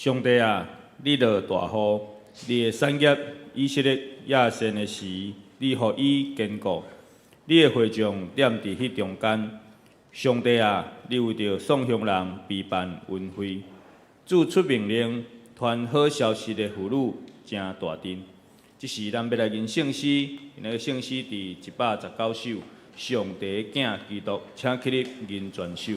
上帝啊，你落大雨，你的產業以色列野善的時，你予伊堅固，你的會眾踮佇彼中間。上帝啊，你為著喪鄉人備辦恩惠，主出命令，傳好消息的婦女誠大陣。這是咱欲來吟聖詩，那个聖詩佇119首，上帝的囝基督，請起立吟全首。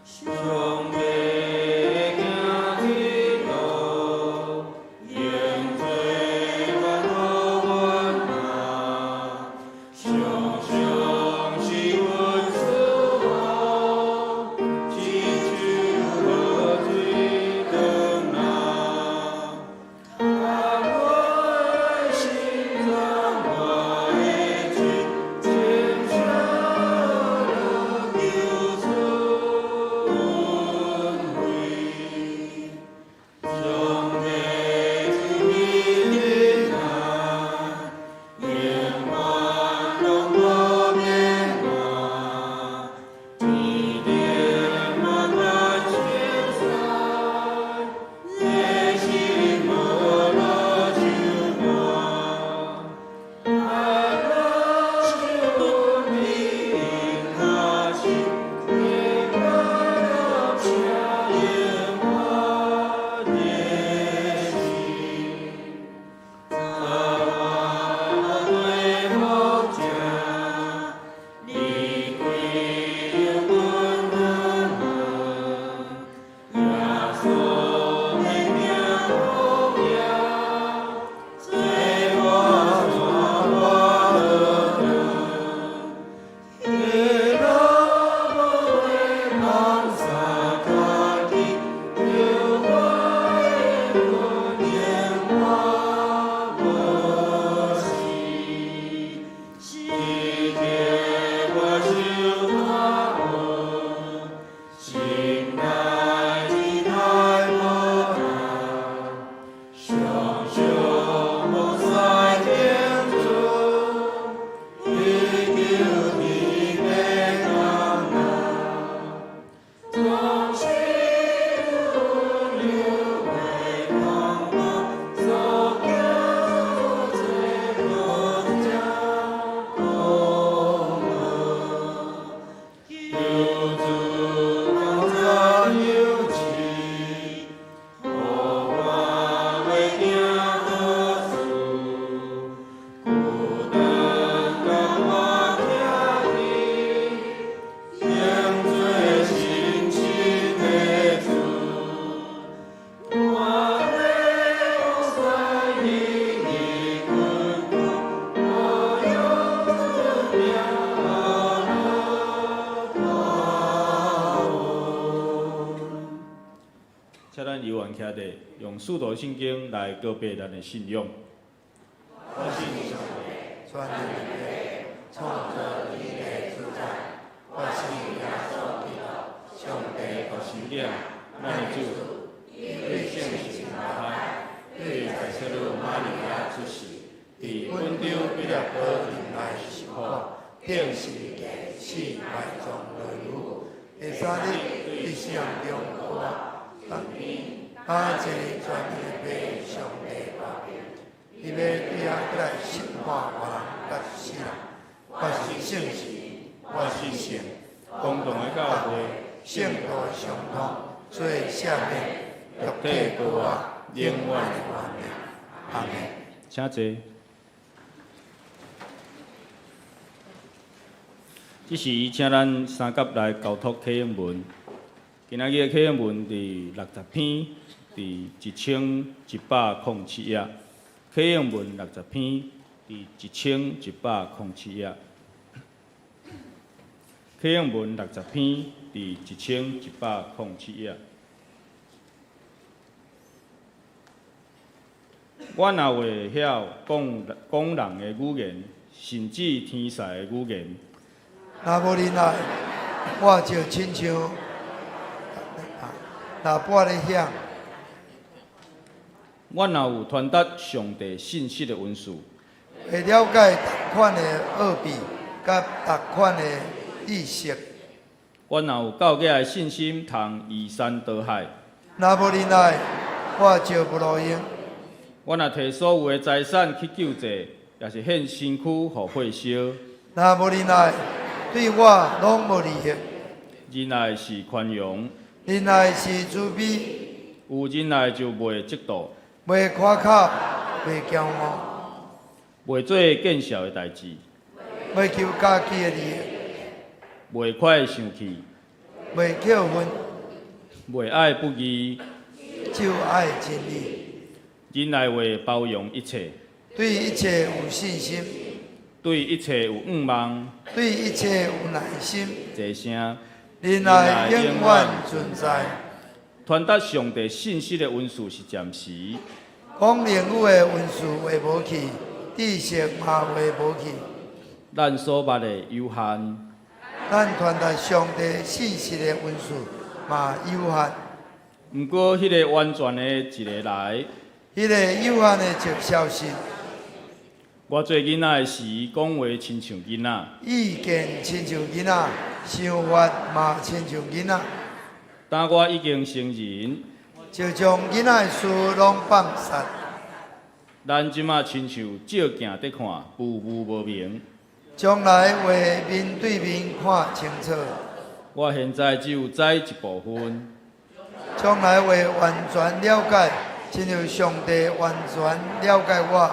上帝的囝基督，永做阮好阮啊，常常是阮赐福，亲像河水轉來。啊，我的心臟，我的心，親像求主恩惠。上帝賜平安，永遠攏無變換，天頂萬萬星星，熱心無落手滿。啊，若是阮的下心，永遠請永遠熱心。早晚對福者，你歸應阮阮耶穌的名榮耀，做我帶我落轉，彼落無會放三家己，叫我的魂永遠無死。時刻我受大恩，心內真愛無難，常常蒙使天主，祈求天的艱難，總是阮流的光芒，所行做攏正功勞。求主幫助佑持，予我袂行好事，孤單甲我徛起，永做神親的主。我的往事日日困苦，我用主名來大恩。請咱猶原徛佇，用使徒信經來告白咱的信仰。我信上帝，全能的創造天地主宰，我信耶穌基督，上帝獨生囝，咱的主，伊對聖神懷胎，對載聖女瑪利亞出世，佇本丟彼拉多人來受苦，釘十字架死埋葬落獄，第三日佇死人中復活，啊，坐佇全能的父上帝右邊，伊欲對遐閣來審判活人佮死人。我信聖神，我信聖公同的教會，聖徒的相通，罪赦免，肉體復活，永遠的活命。阿門。請坐。這時，請咱三甲來交託啟應文。今仔日的啟應文佇60篇，佇1107頁。啟應文60篇，佇1107頁。啟應文60篇，佇1107頁。我若會曉講講人的語言，甚至天使的語言，若無仁愛，我就親像喇叭咧響。阮若有傳達上帝信息的恩賜，會了解逐款的奧秘，佮逐款的知識。阮若有夠額的信心，通移山倒海。若無仁愛，我就無路用。阮若提所有的財產去救濟，抑是獻身軀予火燒。若無仁愛，對我攏無利益。仁愛是寬容，仁愛是慈悲，有仁愛就袂嫉妒，袂誇口，袂驕傲，袂做見笑的代誌，袂求家己的利益，袂快生氣，袂氣憤，袂愛不義，就愛真理。仁愛會包容一切，對一切有信心，對一切有向望，對一切有耐心。齊聲。仁愛永遠存在。傳達上帝信息的恩賜是暫時，講靈語的恩賜會無去，知識嘛會無去。咱所捌的有限，咱傳達上帝信息的恩賜嘛有限。毋過彼个完全的一个來，彼个有限的就消失。我做囡仔的時，講話親像囡仔，意見親像囡仔，想法嘛親像囡仔。當我已經成人，就將囡仔的事攏放殺。咱這馬親像照鏡佇看，霧霧無明。將來會面對面看清楚。我現在只有知一部分。將來會完全了解，親像上帝完全了解我。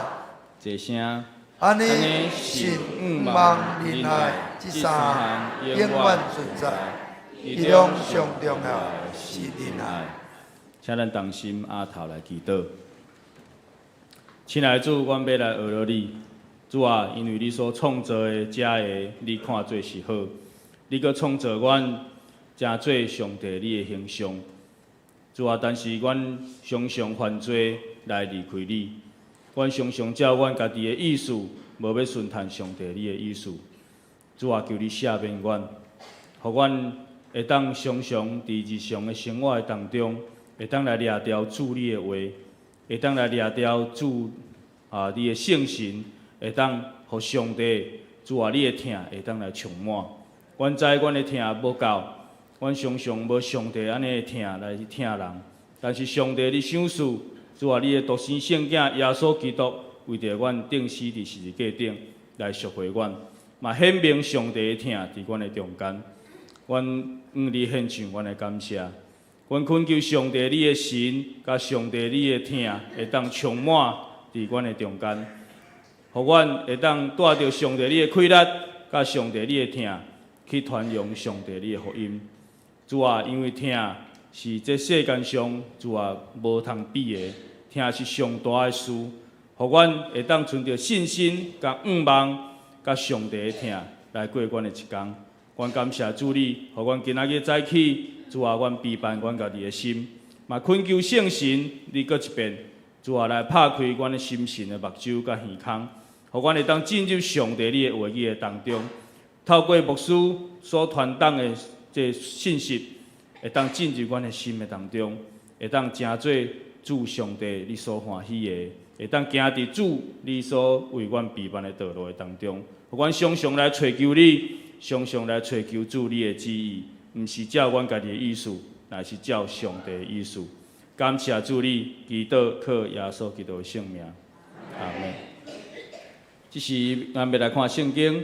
齊聲。按呢，信、望、仁愛這三項永遠存在，其中上重要是仁愛。請咱同心阿頭來祈禱。親愛的主，阮欲來學著你。主啊，因為你所創造的這个，你看做是好。你閣創造阮，成做上帝你的形象。主啊，但是阮常常犯罪來離開你。阮常常照阮家己的意思，無欲順從上帝你的意思。主啊，求你赦免阮，予阮會當常常佇日常的生活的當中，會當來掠著主你的話，會當來掠著主啊你的聖神，會當予上帝主啊你的疼會當來充滿。阮知阮的疼無夠，阮常常無上帝按呢的疼來去疼人，但是上帝你賞賜，主啊，你的獨生聖子耶穌基督為著阮釘死佇十字架頂來贖回阮，嘛顯明上帝的疼佇阮的中間。阮向你獻上阮的感謝，阮懇求上帝你的神佮上帝你的疼會當充滿佇阮的中間，予阮會當帶著上帝你的氣力佮上帝你的疼去傳揚上帝你的福音。主啊，因為疼是這世間上主啊無通比的，疼是上大的事，予阮會當存著信心、佮向望、佮上帝的疼來過阮的一工。阮感謝主你，予阮今仔日早起，主啊，阮備辦阮家己的心，嘛懇求聖神，你閣一遍，主啊，來拍開阮的心神的目睭佮耳孔，予阮會當進入上帝你的話語的當中，透過牧師所傳達的這信息，會當進入阮的心的當中，會當成做主上帝你所歡喜的，會當行佇主你所為阮備辦的道路的當中，予阮常常來揣求你，常常來揣求主你的旨意，毋是照阮家己的意思，乃是照上帝的意思。感謝主你，祈禱靠耶穌基督的聖名，阿們。這時，咱欲來看聖經。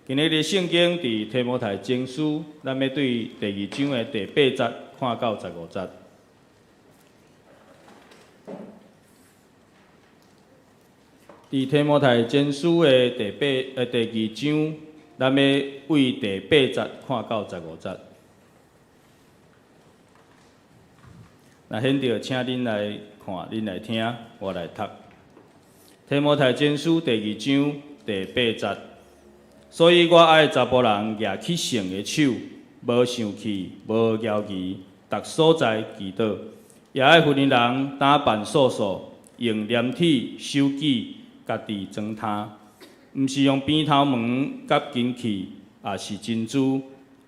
今日的聖經佇提摩太前書，咱欲對第二章的第八節看到十五節。佇提摩太前書的第八第二章，咱欲對第八節看到十五節。若現著，請恁來看，恁來聽，我來讀。提摩太前書第二章第八節，所以我愛查埔人舉起聖的手，無生氣，無猶豫，逐所在祈禱，也愛訓練人打扮素素，用廉體守己，家己裝呔，毋是用扁頭毛佮金器，抑是珍珠，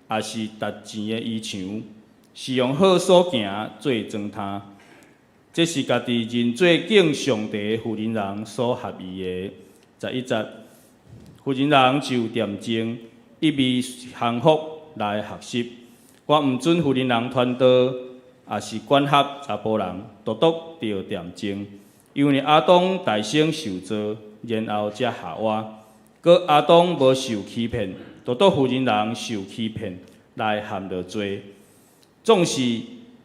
抑是值錢的衣裳，是用好所行做裝呔。這是家己認做敬上帝的婦人人所合宜的。11節，婦人人就恬靜，一味降服來學習。我毋准婦人人傳道，抑是管轄查埔人，獨獨著恬靜。因為亞當大先受造，然後才夏娃。閣亞當無受欺騙，獨獨婦人人受欺騙，來陷落罪。總是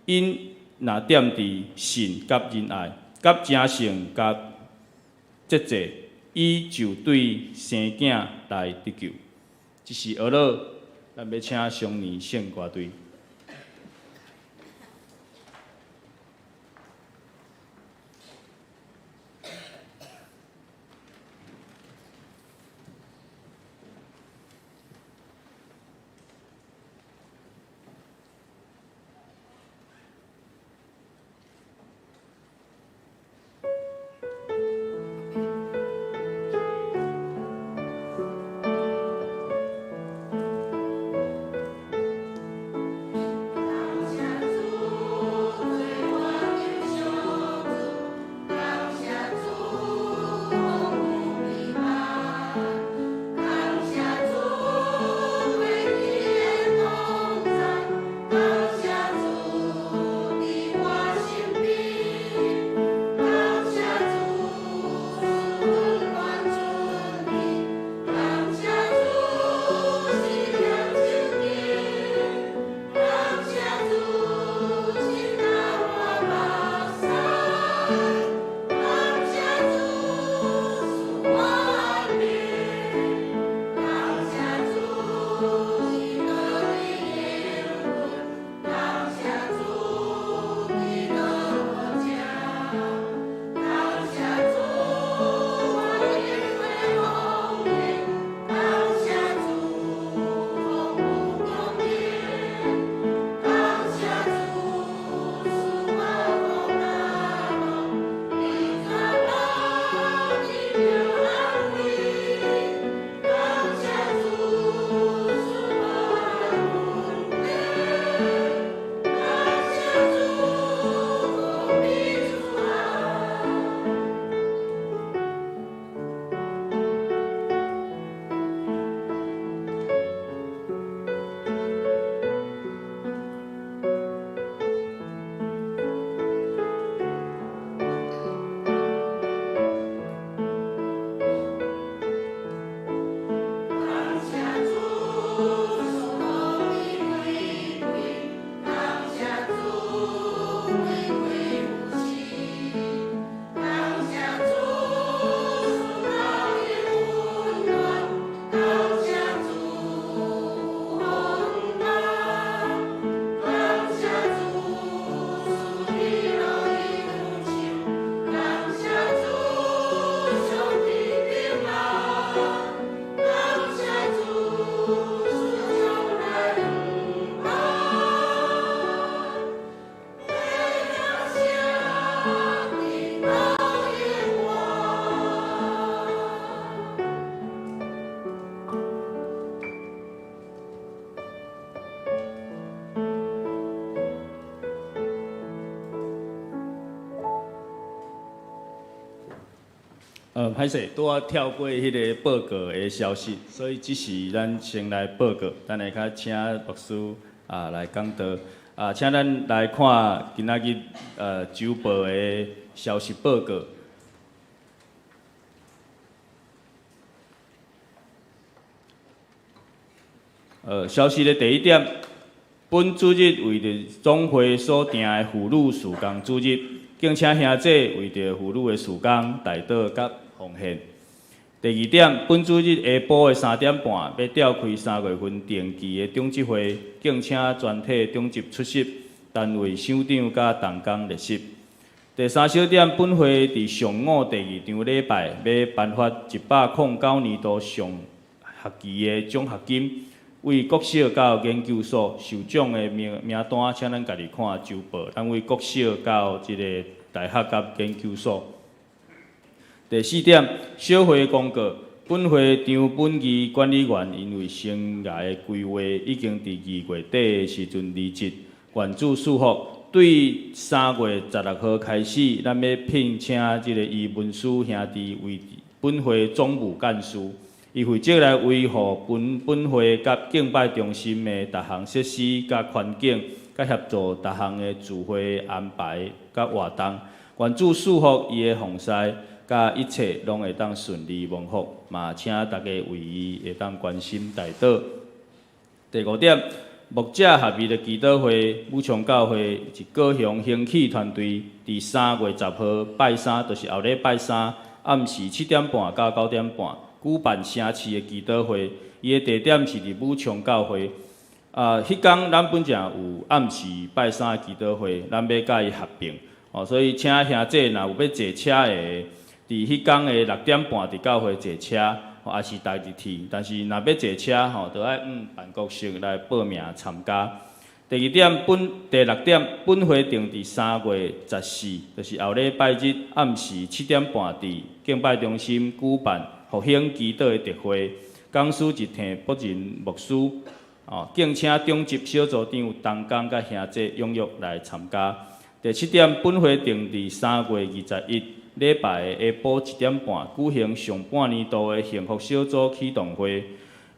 𪜶若踮佇信佮仁愛、佮誠實佮節制，伊就對生囝來得救。這是俄勒，咱欲請松年聖歌隊。歹勢，拄仔跳過彼个報告的消息，所以這時咱先來報告。等下較請牧師啊來講道。啊，請咱來看今仔日週報的消息報告。消息的第一點，本主日為著總會所訂的婦女事工主日，敬請兄姊為著婦女的事工代禱佮奉獻。第二點，本主日下晡的3點半，欲召開3月份定期的長執會，敬請全體長執出席，單位首長佮同工列席。第三小點，本會佇上午第二場禮拜，欲頒發109年度上學期的獎學金，為國小到研究所受獎的名名單，請咱家己看週報。咱為國小到這个大學佮研究所。第四點，小會公告，本會張本義管理員因為生涯的規劃已經佇2月底的時陣離職，願主賜福，對3月16號開始，咱欲聘請這个伊文書兄弟為本會總務幹事，伊負責來維護本本會佮敬拜中心的逐項設施佮環境，佮協助逐項的聚會安排佮活動。願主賜福伊的奉事，佮一切攏會當順利蒙福。嘛，請大家為伊會當關心代禱。第五點，牧者合一的祈禱會，武昌教會是高雄興起團隊，佇3月10號拜三，就是後禮拜三暗時7點半到9點半舉辦城市的祈禱會。伊的地點是佇武昌教會。啊，彼工咱本正有暗時拜三的祈禱會，咱欲佮伊合併。哦，所以請兄弟若有欲坐車的，佇彼工的6點半佇教會坐車，抑是踏入去。但是若欲坐車吼，著愛向辦公室來報名參加。第二點，本第六點，本會定佇3月14，就是後禮拜日暗時七點半，佇敬拜中心舉辦復興祈禱的特會，講師是鄭博仁牧師。哦，敬請長執小組長、同工佮兄弟踴躍來參加。第七點，本會定佇3月21禮拜下晡1點半舉行上半年度的幸福小組啟動會。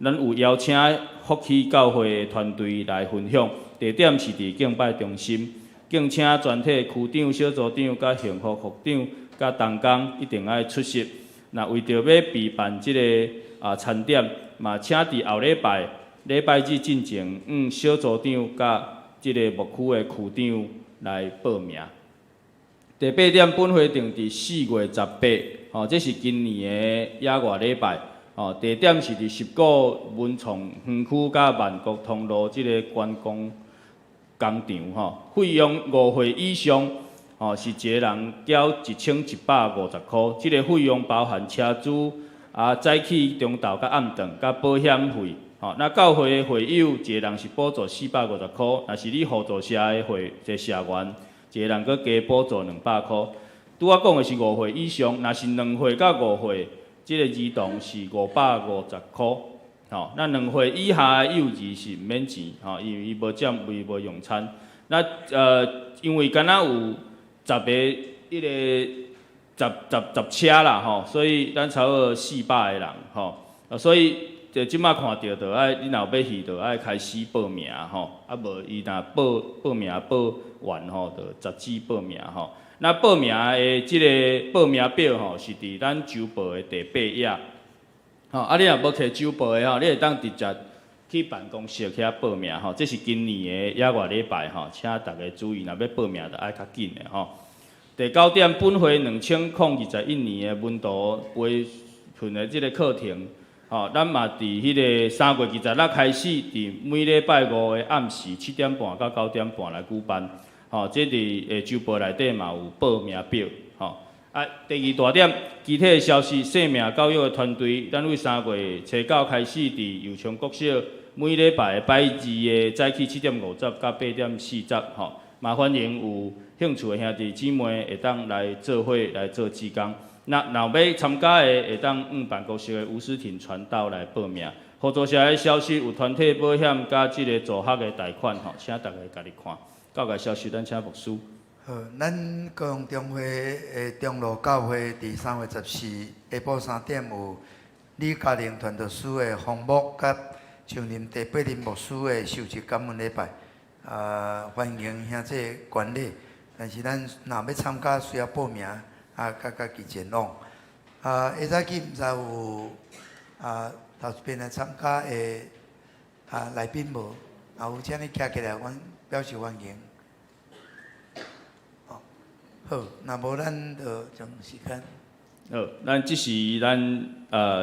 咱有邀請福起教會的團隊來分享，地點是佇敬拜中心。敬請全體區長、小組長、佮幸福副長、佮同工一定愛出席。若為著欲備辦這个餐點，嘛請佇後禮拜禮拜日進前，向小組長佮這个牧區的區長來報名。第八點，本會定佇4月18，吼，這是今年的野外禮拜，吼，地點是佇十鼓文創園區佮萬國通路這个觀光工場，吼，費用五歲以上，吼，是一个人繳1150箍，這个費用包含車資、早起、中晝佮暗頓佮保險費，吼，那教會的會友一个人是補助450箍，若是你互助社的會這社員，一个人閣加補助200箍。拄仔講的是五歲以上，若是2歲到5歲，這个兒童是550箍。吼，那2歲以下的幼兒是毋免錢，吼，因為伊無佔位無用餐。那因為敢若有十个彼个十十十車啦，吼，所以咱差不多400個人，吼，啊，所以就這馬看著，就愛你若有欲去，就愛開始報名，吼，啊無伊若報報名報完吼，就截止報名吼。那報名的這个報名表吼，是佇咱週報的第八頁。吼，啊，你若無摕週報的吼，你會當直接去辦公室遐報名吼。這是今年的野外禮拜吼，請大家注意，若欲報名著愛較緊的吼。第九點，本會2021年的門徒培訓的這个課程，吼，咱嘛佇彼个3月26開始，佇每禮拜五的暗時7點半到9點半來舉辦。吼，這佇週報內底嘛有報名表，吼。啊，第二大點，其他的消息，生命教育的團隊，咱對3月初九開始，佇右昌國小每禮拜拜二的早起7點50到8點40，吼，嘛歡迎有興趣的兄弟姊妹會當來做伙來做志工。那若欲參加的，會當向辦公室的吳思婷傳道來報名。合作社的消息有團體保險佮這个助學的貸款，吼，請大家家己看。教會消息，咱請牧師。好，咱高雄中會的中路教會佇3月14下晡3點有李嘉玲傳道師的訪牧，佮上任第八任牧師的受職感恩禮拜。啊，歡迎兄弟觀禮，但是咱若欲參加需要報名，啊，佮家己前往。啊，下早起毋知有頭一遍來參加的來賓無？啊，有請你徛起來，阮表示歡迎。好，若無咱就將時間。好，咱這時咱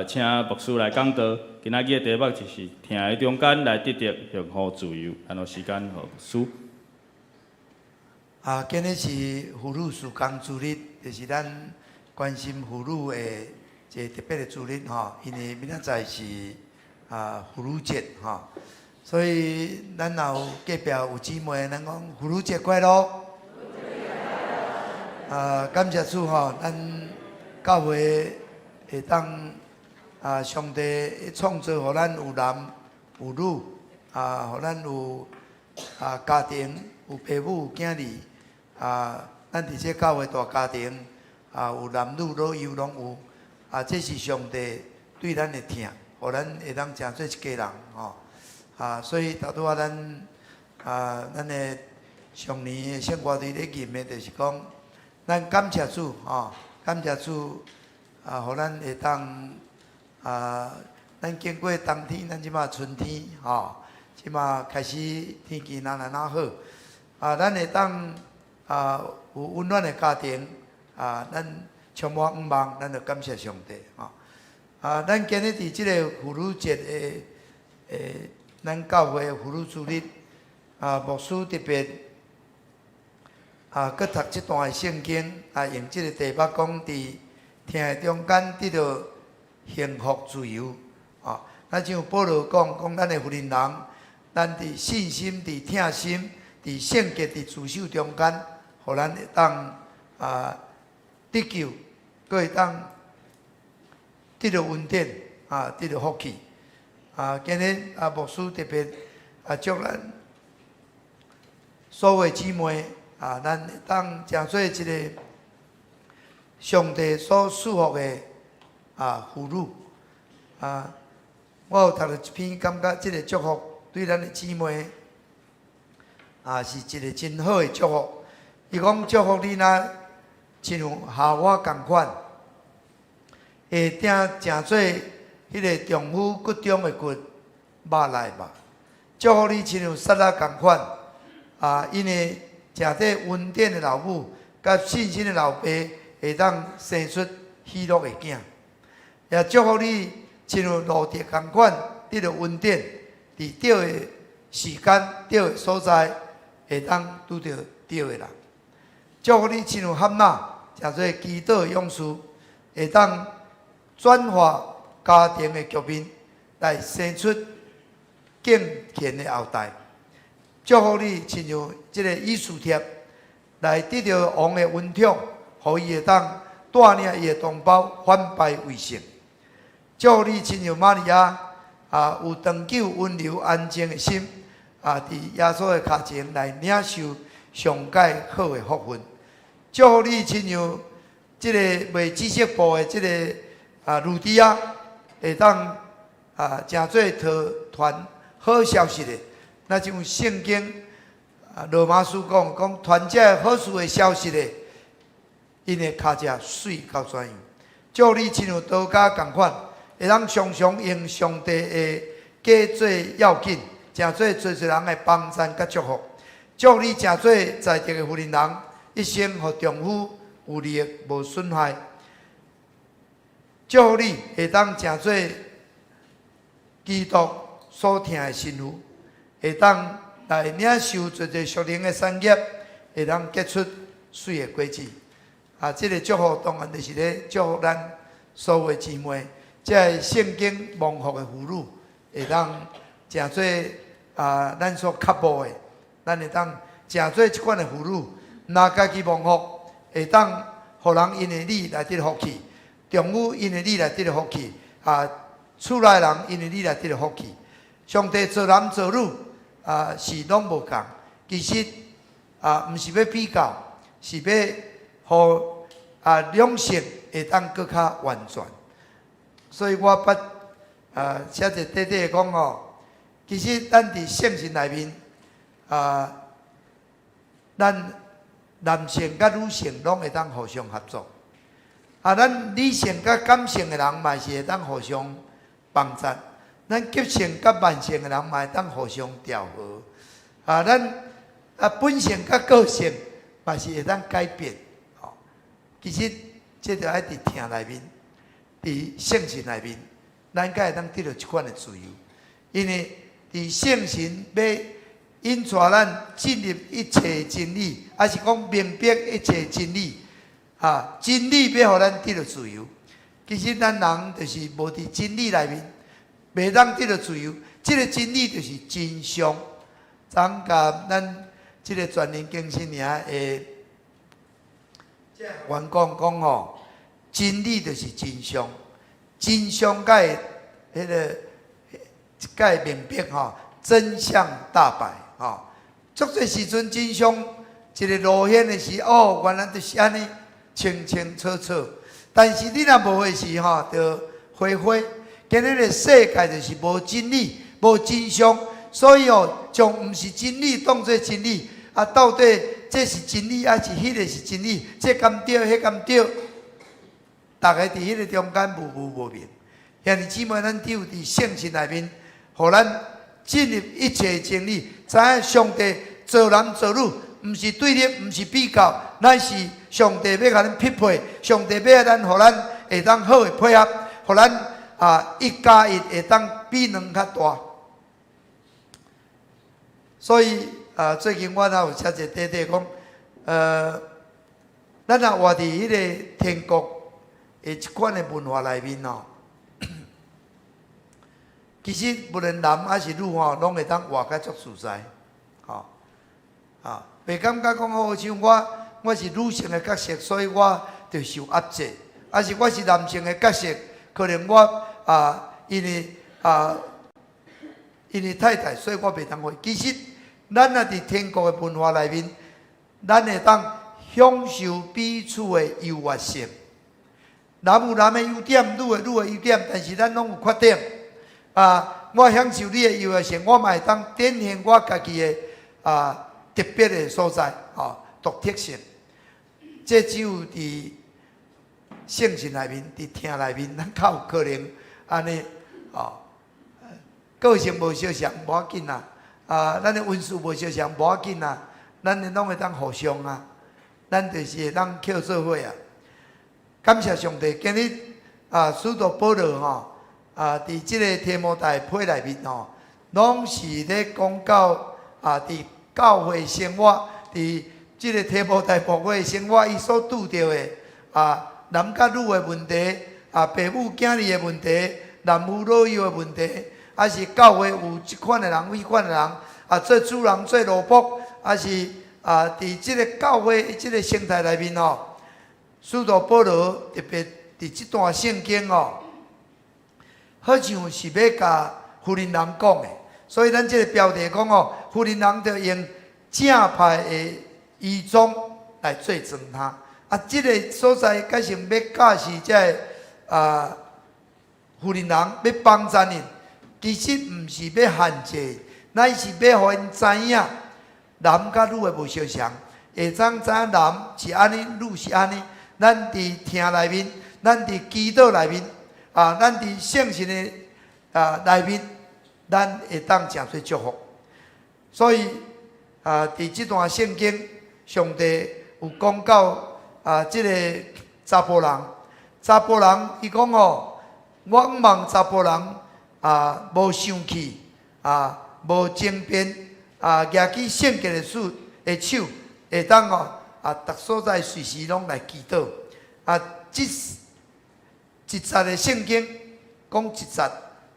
請牧師來講道。今仔日的題目就是疼的中間來得著幸福自由。咱予時間予牧師。啊，今日是婦女事工主日，就是咱關心婦女的一个特別的主日吼。因為明仔載是婦女節吼，所以咱若有隔壁有姊妹，咱講婦女節快樂。啊，感謝主吼，咱教會會當上帝創造予咱有男有女，予咱有家庭有爸母有囝兒啊，咱佇這教會大家庭啊，有男女老幼攏有啊，這是上帝對咱的疼，予咱會當成做一家人吼啊，所以頭拄仔咱啊，咱的上年的聖歌隊咧吟的，就是講，咱感謝主吼，感謝主啊，予咱會當啊，咱經過冬天，咱這馬春天吼，這馬開始天氣若來若好啊，咱會當啊有溫暖的家庭啊，咱充滿向望，咱就感謝上帝吼。啊，咱今日佇這个婦女節的咱教會的婦女主日啊，牧師特別啊，閣讀這段的聖經啊，用這个題目講，佇疼的中間得著幸福自由啊。咱像保羅講，講咱的婦人人，咱佇信心、佇疼心、佇聖潔、佇自守中間，予咱會當啊得救，閣會當得著恩典啊，得著福氣啊。今日啊，牧師特別啊，祝咱所有姊妹啊，咱會當成做一个上帝所賜福的啊婦女啊。我有讀著一篇，感覺這个祝福對咱的姊妹啊，是一个真好的祝福。伊講祝福你若親像夏娃仝款，會定成做彼个丈夫骨中的骨，肉內肉。祝福你親像撒拉仝款，啊，𪜶會成做恩典的老母，佮信心的老爸，會當生出喜樂的囝。也祝福你親像路得仝款，得著恩典，佇對的時間、對的所在，會當拄著對的人。祝福你親像漢娜，成做祈禱的勇士，會當轉化家庭的局面，來生出敬虔的後代。祝福你親像這个以斯帖，來得著王的恩寵，予伊會當帶領伊的同胞反敗為勝。祝福你親像瑪利亞，啊，有長久溫柔安靜的心，啊，佇耶穌的跤前來領受上蓋好的福分。祝福你親像這个賣紫色布的這个啊呂底亞，會當啊成做傳好消息的。若像聖經啊羅馬書講，講傳這好事的消息的，𪜶的跤跡媠到怎樣？祝你親像多加仝款，會當常常用上帝的計做要緊，成做濟濟人的幫贊佮祝福。祝你成做在職的婦人人，一生予丈夫有利益無損害。祝福你會當成做基督所疼的新婦，會當來領受濟濟屬靈的產業，會當結出媠的果子。啊，這个祝福當然就是咧祝福咱所有姊妹，這个聖經蒙福的婦女，會當成做啊咱所渴慕的，咱會當成做這款的婦女，若家己蒙福，會當予人因為你來得福氣，丈夫因為你來得福氣，啊，厝內人因為你來得福氣。上帝造男造女啊，是攏無仝。其實啊，毋是欲比較，是欲予啊兩性會當閣較完全。所以我捌啊寫一個短短的講吼，其實咱佇聖神內面啊，咱男性佮女性攏會當互相合作。啊，咱理性佮感性的人嘛是會當互相幫贊。咱急性佮慢性的人嘛會當互相調和。啊，咱啊本性佮個性嘛是會當改變。吼，其實這著愛佇疼內面，佇聖神內面，咱才會當得著這款的自由。因為佇聖神欲引帶咱進入一切真理，抑是講明白一切真理。啊，真理欲予咱得著自由。其實咱人就是無佇真理內面，袂當得著自由。這个真理就是真相。昨昏共咱這个全人更新營的員工講吼，真理就是真相，真相才會彼个才會明白吼，真相大白吼。足濟時陣真相一个露顯的時，哦，原來就是按呢清清楚楚。但是你若無的時吼，就花花。今日的世界就是無真理、無真相，所以哦，將毋是真理當做真理，啊，到底這是真理，還是彼个是真理？這敢對，彼敢對？逐个佇彼个中間模糊無明。兄弟姊妹，咱只有佇聖神內面，予咱進入一切真理，知影上帝造男造女，毋是對立，毋是比較，乃是上帝欲共咱匹配，上帝欲咱，予咱會當好的配合，予咱啊1加1會當比2較大。所以啊，最近我也有寫一個短短講，咱若活佇彼个天國的這款的文化內面哦，其實無論男還是女吼，攏會當活甲足自在，吼啊，袂感覺講好像我是女性的角色，所以我就受壓制；還是我是男性的角色，可能我啊，因為太太，所以我袂當活。其實，咱若佇天國的文化內面，咱會當享受彼此的優越性。男有男的優點，女有女的優點，但是咱攏有缺點。啊，我享受你的優越性，我嘛會當展現我家己的啊特別的所在，吼，獨特性。這只有佇聖神內面，佇疼內面，咱較有可能按呢，吼。個性無相像，無要緊啦。啊，咱的恩賜無相像，無要緊啦。咱的攏會當互相啊，咱就是會當抾做伙啊。感謝上帝，今日啊，使徒保羅吼啊，佇這个提摩太批內面吼，攏是咧講到啊，佇教會生活，佇這个提摩太牧會生活，伊所拄著的啊，男佮女的問題，啊，爸母囝兒的問題，男夫老幼的問題，還是教會有這款的人、彼款的人，啊，做主人、做奴僕，還是啊，佇這个教會這个生態內面吼，使徒保羅特別佇這段聖經哦，好像是欲共婦人人講的，所以咱這个標題講哦，婦人人著用正派的衣裝來做妝衫。啊，這个所在改成欲教示這个啊婦人人欲幫助𪜶，其實毋是欲限制，乃是欲予𪜶知影男佮女的無相仝，會當知影男是按呢，女是按呢。咱佇疼內面，咱佇祈禱內面，啊，咱佇聖神的啊內面，咱會當誠濟祝福。所以啊，佇這段聖經，上帝有講到啊，這个查埔人，查埔人伊講吼，我望查埔人啊，無生氣啊，無爭辯啊，舉起聖潔的手的手，會當吼啊，逐所在隨時攏來祈禱啊。這一節的聖經講一節，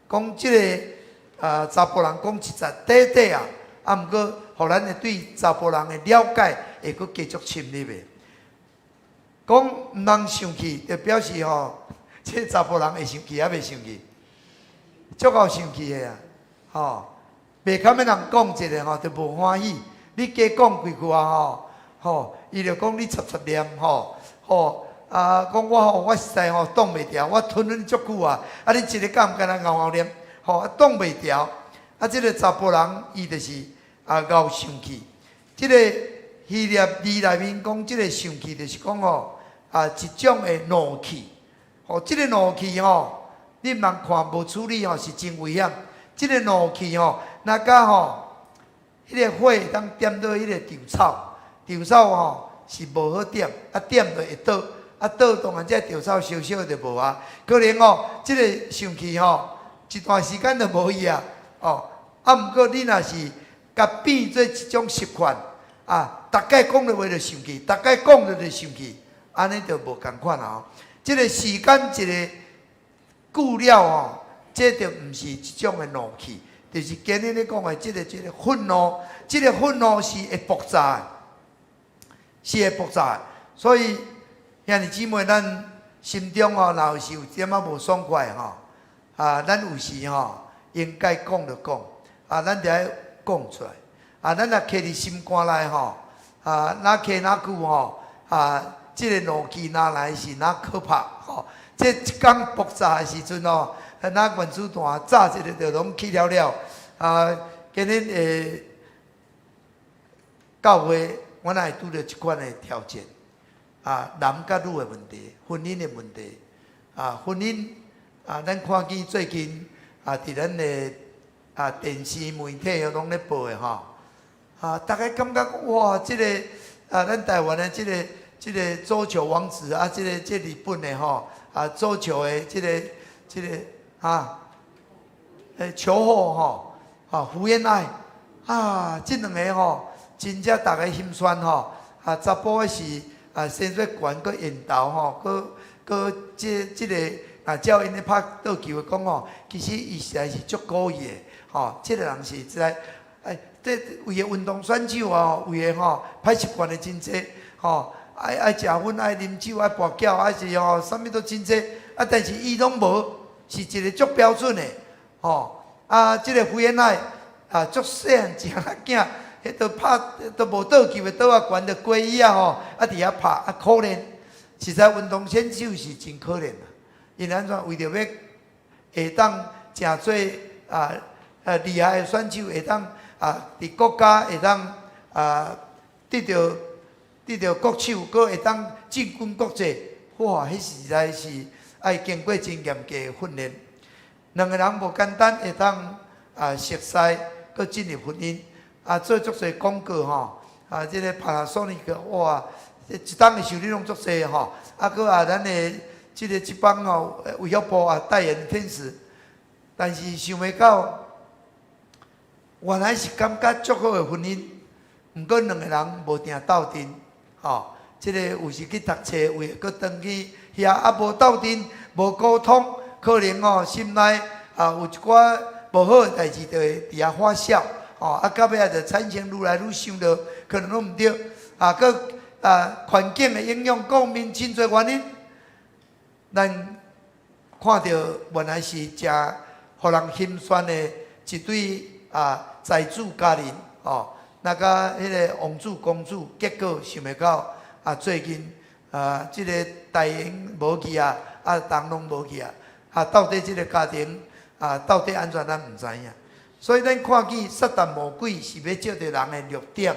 講這个啊查埔人講一節，短短啊，啊，毋過，予咱會對查埔人的了解會閣繼續深入的。講毋通生氣，就表示吼，這查埔人會生氣抑袂生氣？足夠生氣的啊！吼，袂堪欲人講一下吼，就無歡喜。你加講幾句啊吼，吼，伊就講你插插念吼，吼啊，講我吼，我實在吼擋袂牢，我吞忍足久啊，啊，你一个敢敢若𠢕𠢕念，吼，啊，擋袂牢。啊，這个查埔人伊就是啊𠢕生氣。這个希臘字內面講，這个生氣就是講吼啊一種的怒氣。吼，這个怒氣吼，你毋通看無處理吼是真危險。這个怒氣吼，若佮吼，彼个火會當點著彼个稻草，稻草吼是無好點，啊點著會倒，啊倒當然這稻草燒燒就無啊。可能吼，這个生氣吼，一段時間就無去啊。哦，啊，毋過你若是共變做一種習慣，啊，逐擺講著話就生氣，逐擺講著就生氣，按呢就無仝款啊。這个時間一个久了吼，這就毋是一種的怒氣，就是今日咧講的這个憤怒，這个憤怒是會爆炸的，是會爆炸的。所以兄弟姊妹，咱心中吼，若有時有點仔無爽快吼，啊，咱有時吼應該講就講，啊，咱著愛講出來。啊，咱若揢佇心肝內吼，啊，若揢若久吼，啊，這个怒氣若來是若可怕吼。這一工爆炸的時陣吼，若原子彈炸一个就攏去了了。啊，今日的教會，阮也會拄著這款的挑戰。啊，男佮女的問題，婚姻的問題。啊，婚姻啊，咱看見最近啊，佇咱的啊電視媒體攏咧報的吼。啊，逐家感覺哇，這個啊，咱台灣的這個桌球王子啊，這個日本的吼啊，桌球的這個啊，球後吼，啊，福原愛啊，這兩个吼，真正逐家心酸吼。啊，查埔的是啊，生做懸閣緣投吼，閣閣這個啊，照𪜶咧拍桌球的講吼，其實伊實在是足故意的吼。這個人是實在，哎，這為个運動選手哦，為个吼歹習慣的真濟吼，愛食薰、愛啉酒、愛跋筊，還是吼啥物都真濟。啊，但是伊攏無，是一個足標準的吼。啊，這個福原愛啊，足細漢一仔囝，彼都拍都無桌球的桌仔懸著過椅仔吼，啊佇遐拍啊可憐。實在運動選手是真可憐啊！𪜶按怎為著欲會當誠做啊厲害的選手，會當啊佇國家會當啊得著國手，閣會當進軍國際，哇！彼實在是愛經過真嚴格的訓練。兩个人無簡單會當啊熟似，閣進入婚姻，啊做足濟廣告吼，啊這个 Panasonic 哇，一冬的收入攏足濟吼，啊閣啊咱的這个這幫吼衛福部啊代言天使，但是想袂到，原來是感覺足好的婚姻，毋過兩个人無定鬥陣，吼，這个有時去讀冊，有的閣轉去遐，啊無鬥陣，無溝通，可能吼心內啊有一寡無好的代誌，就會佇遐發酵，吼，啊到尾仔就產生愈來愈傷落，可能攏毋對，啊，閣啊環境的影響，各方面真濟原因，咱看著原來是誠予人心酸的一對啊財主家庭，吼，那佮彼个王子公主，結果想袂到啊，最近啊，這个大英無去啊，啊，人攏無去啊，啊，到底這个家庭啊，到底按怎咱毋知影。所以咱看見撒旦魔鬼是欲藉著人的弱點，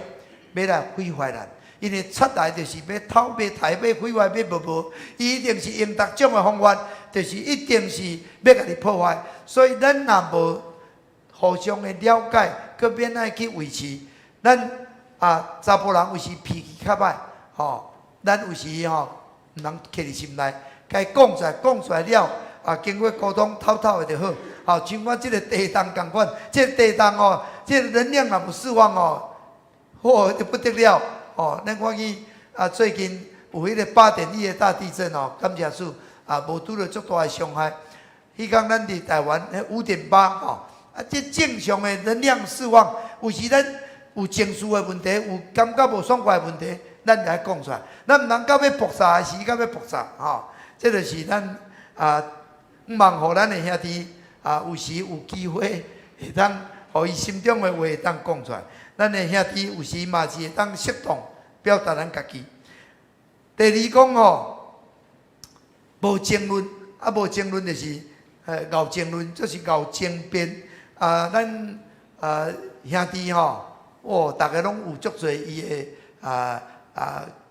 欲來毀壞咱。因為出來就是欲偷、欲刣、欲毀壞、欲無無，伊一定是用逐種的方法，就是一定是欲共你破壞。所以咱若無互相的了解，閣免愛去維持。咱啊，查埔人有時脾氣較歹，吼，咱有時吼毋通揢佇心內，該講出來，講出來了，啊，經過溝通，透透的就好。吼，像我這个地動仝款，這个地動哦，這个能量若無釋放哦，嚯，就不得了。哦，咱看見啊，最近有彼个8.1的大地震哦，感謝主啊，無拄著足大的傷害。彼工咱佇台灣5.8吼，啊，這正常的能量釋放，有時咱有情緒的問題，有感覺無爽快的問題，咱就愛講出來。咱毋通到欲爆炸的時，到欲爆炸吼。這就是咱啊，毋望予咱的兄弟啊，有時有機會會當予伊心中的話會當講出來。咱的兄弟有時嘛是會當適當表達咱家己。第二講吼，無爭論，啊無爭論就是𠢕爭論，就是𠢕爭辯。啊，咱啊兄弟吼，哦，逐个攏有足濟伊的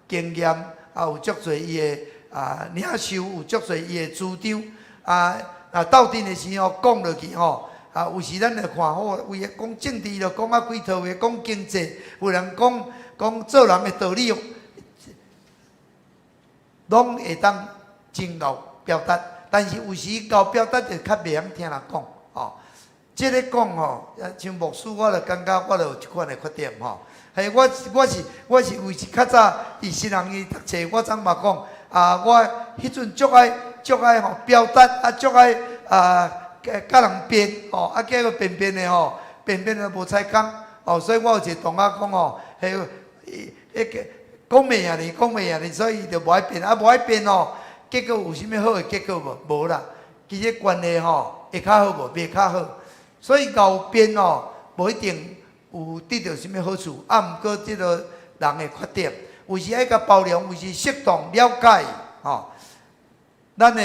經驗，啊有足濟伊的啊領袖，有足濟伊的主張。啊啊鬥陣的時候講落去吼，啊有時咱就看好，有的講政治就講啊幾套，有的講經濟，有人講講做人的道理，攏會當真𠢕表達。但是有時𠢕表達就較袂曉聽人講，吼。這个講吼，像牧師，我就感覺我就有這款的缺點吼。嘿，我是為較早佇新人院讀冊，我昨嘛講啊，我彼陣足愛吼表達，啊足愛啊佮人辯吼，啊結果辯辯的吼，辯辯的無彩工，哦，所以我有一個同學講吼，彼彼個講袂贏你，講袂贏你，所以伊就無愛辯，啊無愛辯吼，結果有啥物好的結果無？無啦，其實關係吼會較好無？袂較好。所以𠢕辯哦，無一定有得著啥物好處，啊，毋過這个人的缺點，有時愛共包容，有時適當了解，吼。咱的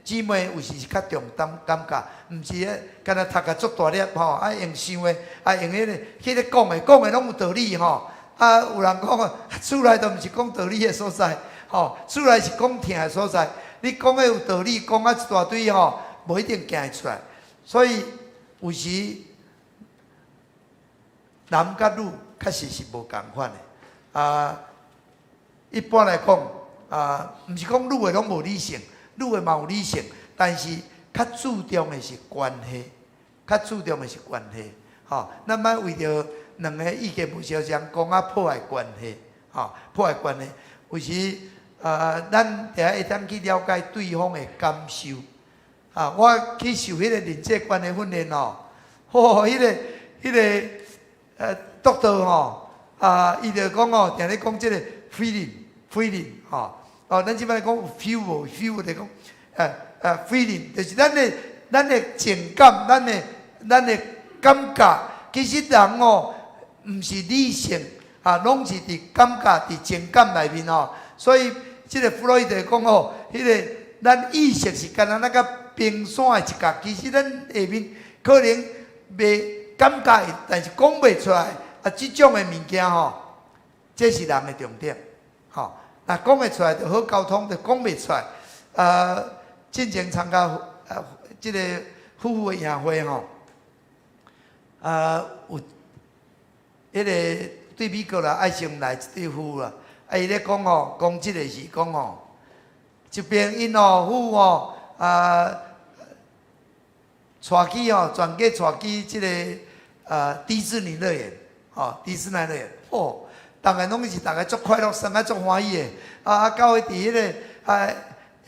姊妹有時是較重感感覺，毋是咧，敢若讀甲足大粒吼，啊用想的，啊用彼个講的，講的攏有道理吼。啊，有人講厝內都毋是講道理的所在，吼，厝內是講疼的所在。你講的有道理，講啊一大堆吼，無一定行會出來。所以有時男佮女確實是無仝款的。啊，一般來講，啊，毋是講女的攏無理性，女的嘛有理性，但是較注重的是關係，較注重的是關係。吼，咱莫為著兩个意見無相仝，講啊破壞關係，吼，破壞關係。有時啊，咱著愛會當去了解對方的感受。啊，我去受彼个人際關係訓練吼，吼，彼个督導吼，啊，伊就講吼，定咧講這个 feeling，feeling 吼，哦，咱這擺講有 feel 無 feel 就講，feeling 就是咱的情感，咱的感覺，其實人哦，毋是理性，啊，攏是佇感覺、佇情感內面吼。所以這个弗洛伊德講吼，彼个咱意識是敢若那個冰山的一角，其實咱下面可能袂感覺，但是講袂出來。啊，這種的物件吼，這是人的重點，吼。若講會出來就好溝通，就講袂出來。啊，進前參加啊，這個夫婦的營會吼，啊，有彼个對美國來愛先來一對夫婦啦，啊，伊咧講吼，講這個是講吼，這邊𪜶吼夫婦吼啊，帶去吼，全家帶去這个啊迪士尼樂園，吼，迪士尼樂園，哦，逐个攏是逐个足快樂，生啊足歡喜的，啊啊，到彼佇彼个啊下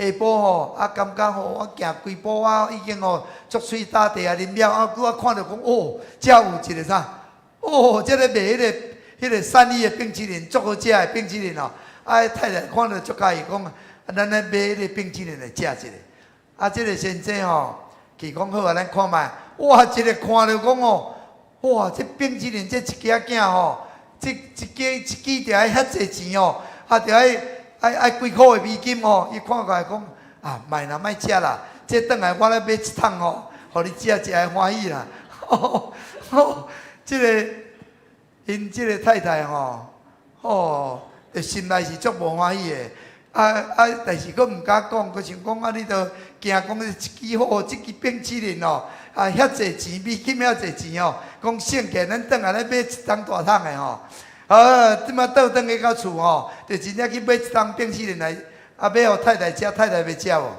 晡吼，啊感覺吼，我行幾步啊，已經吼足喙焦茶啊啉了，啊，拄仔看著講，哦，遮有一个啥？哦，這个賣彼个三立的冰淇淋，足好食的冰淇淋哦。啊，太太看著足佮意，講，啊，咱來買彼个冰淇淋來食一下。啊，這个先生吼，去講好啊，咱看覓。哇，一个看著講哦，哇，這冰淇淋這一支仔吼，這一支一支著愛遐濟錢哦，啊，著愛幾箍的美金吼。伊看過來講，啊，莫啦，莫食啦，這轉來我來買一桶吼，予你食食會歡喜啦。吼，這个𪜶這个太太吼，哦，就心內是足無歡喜的，啊啊，但是閣毋敢講，閣想講啊，你都驚講一支好，這支冰淇淋哦，啊遐濟錢，美金遐濟錢哦，講省起來，咱轉來咧買一桶大桶的吼，啊，這擺倒轉去到厝吼，就真正去買一桶冰淇淋來，啊，買予太太食，太太欲食無？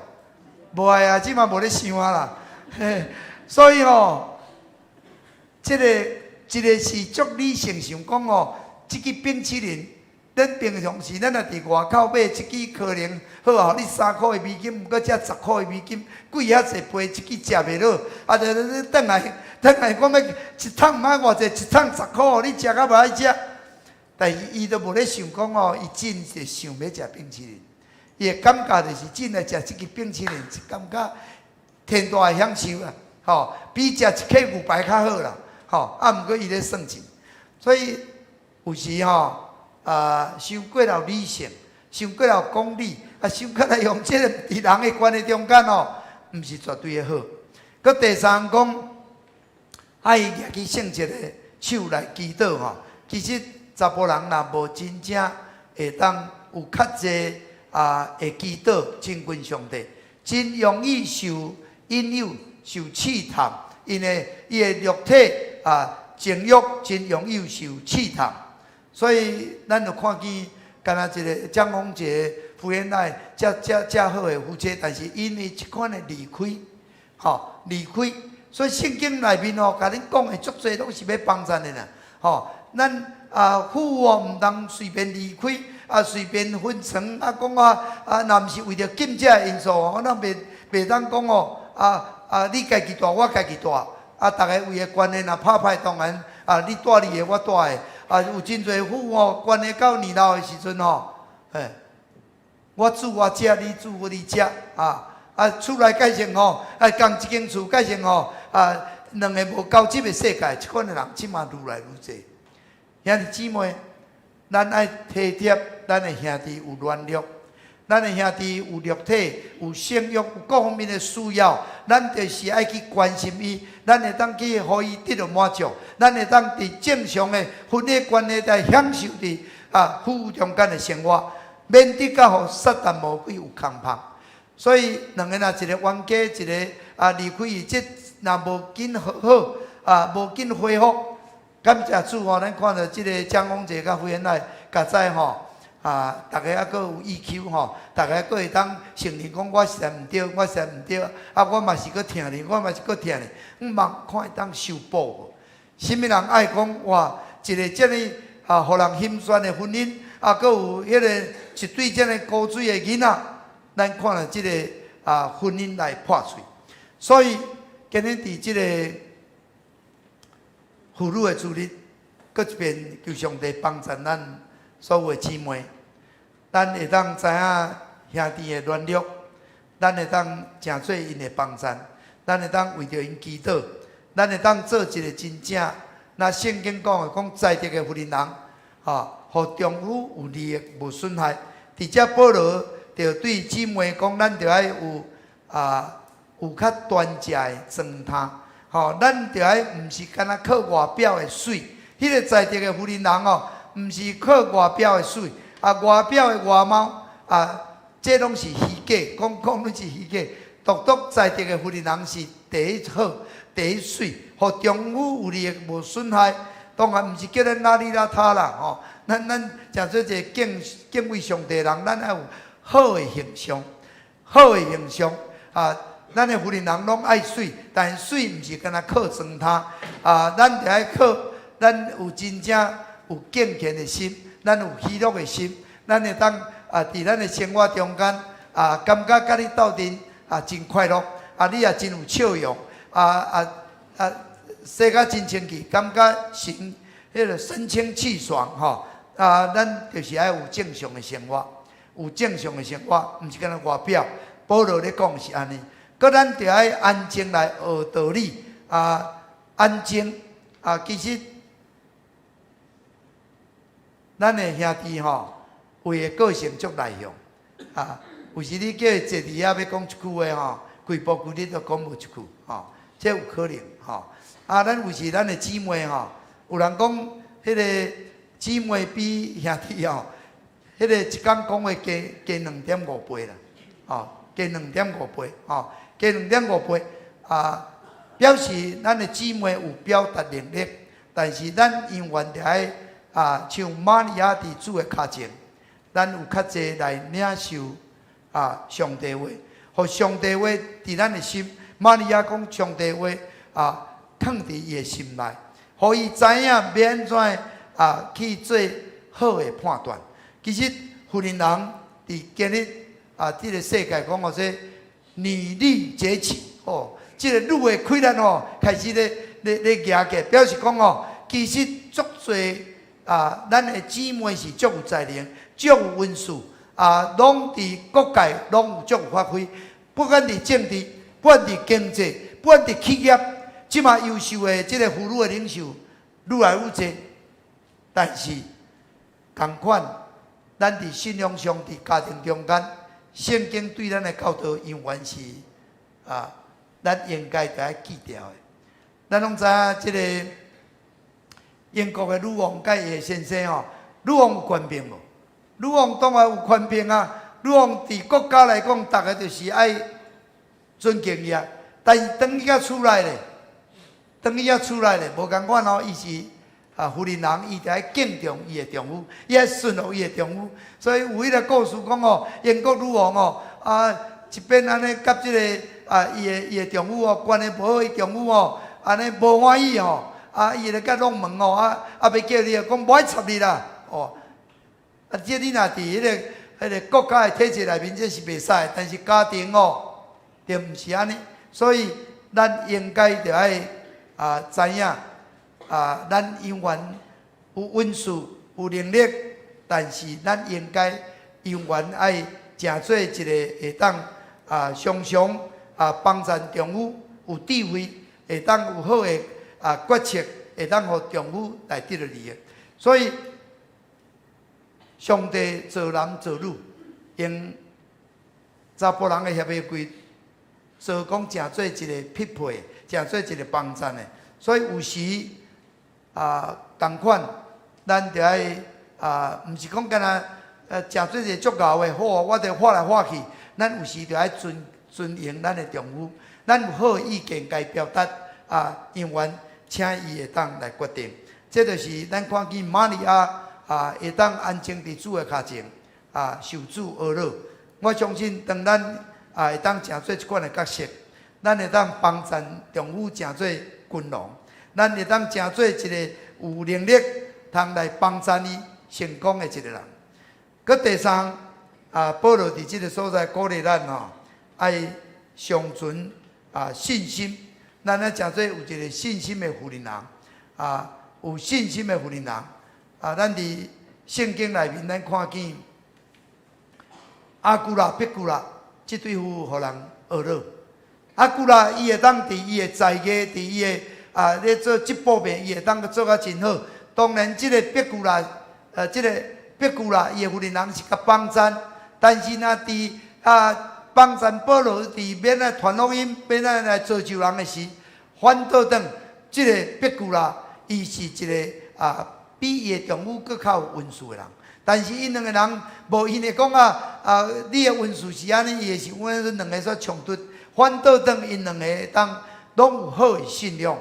無愛啊，這馬無咧想啊啦，嘿，所以吼，這个一个是足理性想講吼，這支冰淇淋，咱平常時咱若佇外口買一支可能好啊，予你3箍的美金，毋過才10箍的美金，貴遐濟倍，一支食袂落。啊，就你轉來轉來，講欲一桶毋愛偌濟，一桶10箍，你食甲無愛食。但是伊都無咧想講吼，伊真是想欲食冰淇淋，伊的感覺就是真來食這支冰淇淋，是感覺天大的享受啊！吼，比食一客牛排較好啦！吼，啊，毋過伊咧算錢，所以有時吼啊，傷過頭理性，傷過頭講理，啊，傷過來用這個佇人的關係中間吼，毋是絕對的好。閣第三講，愛舉起聖潔的手來祈禱吼，其實查埔人若無真正會當有較濟啊，會祈禱親近上帝，真容易受引誘、受試探，因為伊的肉體啊情欲真容易受試探，所以咱就看見，敢若一個蔣宏傑福原愛遮遮遮好的夫妻，但是因為這款的離開，吼離開，所以聖經內面吼，共恁講的足濟攏是欲幫贊的啦，吼，咱啊夫婦哦毋通隨便離開，啊隨便分床，啊講啊啊，若毋是為著經濟的因素，咱袂當講哦，啊啊你家己蹛，我家己蹛，啊逐个為的關係若拍歹，當然啊你蹛你的，我蹛的，啊有真濟夫婦哦，關係到年老的時陣吼，嘿，我煮我食，你煮你食，啊啊厝內蓋成吼，啊仝一間厝蓋成吼，啊兩个無交集的世界，這款的人這馬愈來愈濟。兄弟姊妹，咱愛體貼咱的兄弟有軟弱，咱的兄弟有肉體、有性欲、有各方面的需要，咱就是愛去關心伊，咱會當去予伊得著滿足，咱會當佇正常的婚姻關係內享受佇夫婦中間的生活，免得甲予撒旦魔鬼有空縫。所以兩个若一个冤家，一个離開伊，這若無緊和好，無緊恢復。感謝主吼，咱看著這个江宏傑佮惠恩愛，較早吼，逐家猶閣有 EQ 吼，逐家閣會當承認講我實在毋對，我實在毋對，我嘛是閣疼你，我嘛是閣疼你，毋茫看會當修補無？啥物人愛講哇？一个這呢予人心酸的婚姻，閣有彼个一對這呢古錐的囡仔，咱看著這个婚姻來破碎。所以今日佇這个婦女的主日，閣一遍求上帝幫助咱所有的姊妹，咱會當知影兄弟的軟弱，咱會當誠做𪜶的幫贊，咱會當為著𪜶祈禱，咱會當做一个真正，若聖經講的講才德的婦人，吼，予丈夫有利益無損害。佇遮保羅就對姊妹講，咱著愛有較端正的妝奅。吼，咱著愛毋是干焦靠外表的媠，彼个才德的婦人哦，毋是靠外表的媠，外表的外貌啊，這攏是虛假，講講攏是虛假。獨獨才德的婦人是第一好，第一媠，予丈夫有利益無損害。當然毋是叫咱邋裡邋遢啦，吼。咱誠做一个敬畏上帝的人，咱愛有好的形象，好的形象啊。咱的婦人攏愛媠，但是媠毋是干焦靠妝奅啊！咱著愛靠咱有真正有敬虔的心，咱有喜樂的心，咱會當佇咱的生活中間感覺佮你鬥陣真快樂，你也真有笑容，洗甲真清氣，感覺神彼个神清氣爽吼啊！咱就是愛有正常的生活，有正常的生活，毋是干焦外表。保羅咧講是按呢。閣咱著愛安靜來學道理啊，安靜啊，其實咱的兄弟吼，有的個性足內向啊，有時你叫伊坐佇遐欲講一句話吼，規晡規日都講無一句吼，這有可能吼。咱有時咱的姊妹吼，有人講彼个姊妹比兄弟吼，彼个一工講話加加2.5倍啦，吼，加兩點五倍，吼，加兩點五倍啊！表示咱的姊妹有表達能力，但是咱永遠著愛像瑪利亞佇主的跤前，咱有較濟來領受上帝話，予上帝話佇咱的心。瑪利亞講上帝話囥佇伊的心內，予伊知影欲按怎去做好的判斷。其實婦人佇今日這个世界講號說女力崛起，哦，這个女的氣力哦，開始咧舉起來，表示講哦，其實足濟咱的姊妹是足有才能、足有恩賜，攏佇各界攏有足有發揮，不管佇政治，不管佇經濟，不管佇企業，這馬優秀的這个婦女的領袖愈來愈濟，但是仝款，咱佇信仰上，佇家庭中間，聖經對咱的教導永遠是咱應該著愛記牢的。咱攏知影這个英國的女王佮伊的先生吼，女王有權柄無？女王當然有權柄啊！女王佇國家來講，逐个就是愛尊敬伊啊。但是轉去到厝內咧，轉去到厝內咧，無仝款哦，伊是婦人人，伊著愛敬重伊的丈夫，伊愛順服伊的丈夫。所以有彼个故事講哦，英國女王哦，一邊按呢佮這个伊的丈夫哦，關係無好，伊丈夫哦，按呢無歡喜吼，伊咧佮弄門哦，欲叫你講無愛插你啦，哦，這你若佇彼个國家的體制內面，這是袂使的，但是家庭哦，就毋是按呢，所以咱應該著愛知影咱永遠有恩賜、有能力，但是咱應該永遠愛誠做一个會當常常幫贊丈夫有智慧，會當有好的決策，會當予丈夫來得著利益。所以上帝造男造女，用查埔人的協會規做講誠做一个匹配，誠做一个幫贊的。所以有時仝款，咱著愛毋是講干焦誠做一个足𠢕的，好，我著喊來喊去。咱有時著愛尊榮咱的丈夫，咱有好的意見共伊表達讓阮請伊會當來決定。這就是咱看見瑪利亞會當安靜佇主的跤前受主呵咾。我相信當咱會當誠做這款的角色，咱會當幫贊丈夫誠做君王，咱會當誠做一个有能力通來幫贊伊成功的一个人。閣第三保羅佇這个所在鼓勵咱吼，愛常存信心，咱愛誠做有一个信心的婦人有信心的婦人咱佇聖經內面，咱看見亞居拉、彼古拉這對夫婦予人呵咾。亞居拉伊會當佇伊的才藝，佇伊的咧做織布面，伊會當做甲真好。當然，這个彼古拉，這个彼古拉伊的婦人是共幫贊，但是若佇幫贊保羅佇欲來傳福音、欲來造就人的時，反倒轉這个彼古拉，伊是一个比伊的丈夫閣較有恩賜的人。但是𪜶兩个人無因為講你的恩賜是按呢，伊的是阮兩个煞衝突，反倒轉𪜶兩个當攏有好的信仰，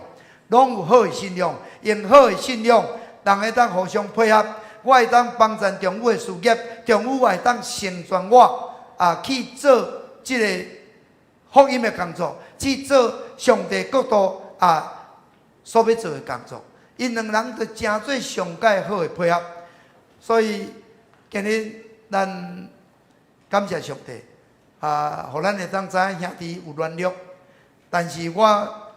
攏有好的信仰，用好的信仰，人會當互相配合。我會當幫贊丈夫的事業，丈夫也會當成全我去做這个福音的工作，去做上帝國度所欲做的工作。𪜶兩人就誠做上蓋好的配合。所以今日咱感謝上帝予咱會當知影兄弟有軟弱，但是我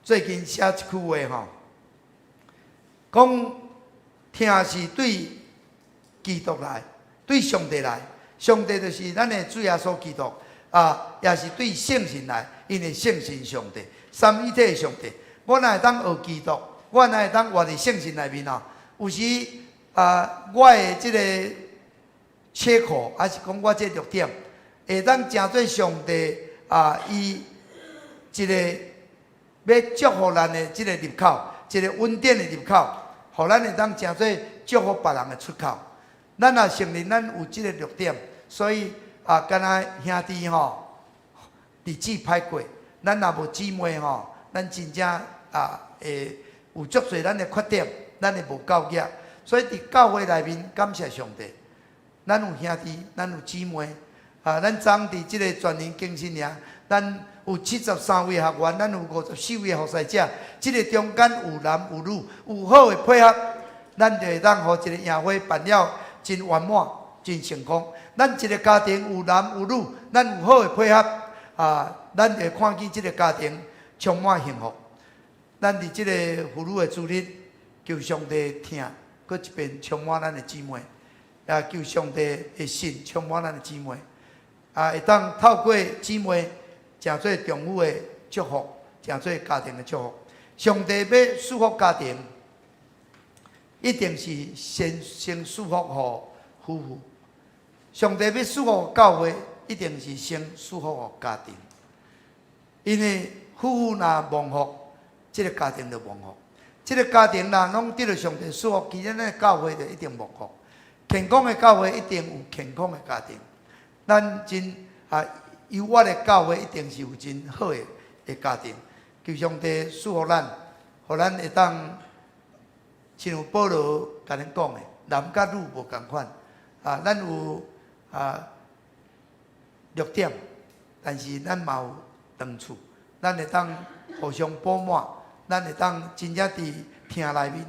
最近寫一句話吼，講疼是對基督來，對上帝來，上帝就是咱的主耶穌基督也是對聖神來，因為聖神上帝，三一體的上帝。我若會當學基督，我若會當活佇聖神內面啊，有時我的這个缺口，還是講我這个弱點，會當成做上帝伊一个欲祝福咱的這个入口，一个恩典的入口，予咱會當成做祝福別人的出口。咱若承認咱有這个弱點，所以敢若兄弟吼，日子歹過，咱若無姊妹吼，咱真正會有足濟咱的缺點，咱的無夠額。所以佇教會內面，感謝上帝，咱有兄弟，咱有姊妹咱昨佇這个全人更新營，咱有73位學員，咱有54位服侍者，這个中間有男有女，有好的配合，咱就會當予這个營會辦了真圓滿、真成功。咱一个家庭有男有女，咱有好的配合咱就會看見這个家庭充滿幸福。咱佇這个婦女的主日，求上帝疼，閣一遍充滿咱的姊妹，也求上帝的信充滿咱的姊妹，會當透過姊妹，成做丈夫的祝福，成做家庭的祝福。上帝欲祝福家庭，一定是先祝福予夫婦。上帝欲祝福教會，一定是先祝福予家庭。因為夫婦若蒙福，這个家庭就蒙福。這个家庭若攏得著上帝祝福，其實咱的教會就一定蒙福。健康的教會一定有健康的家庭。咱真優越的教會一定是有真好的家庭。求上帝祝福咱，予咱會當親像保羅共咱講的，男佮女無仝款咱有弱點，但是咱嘛有長處，咱會當互相補滿，咱會當真正佇疼內面，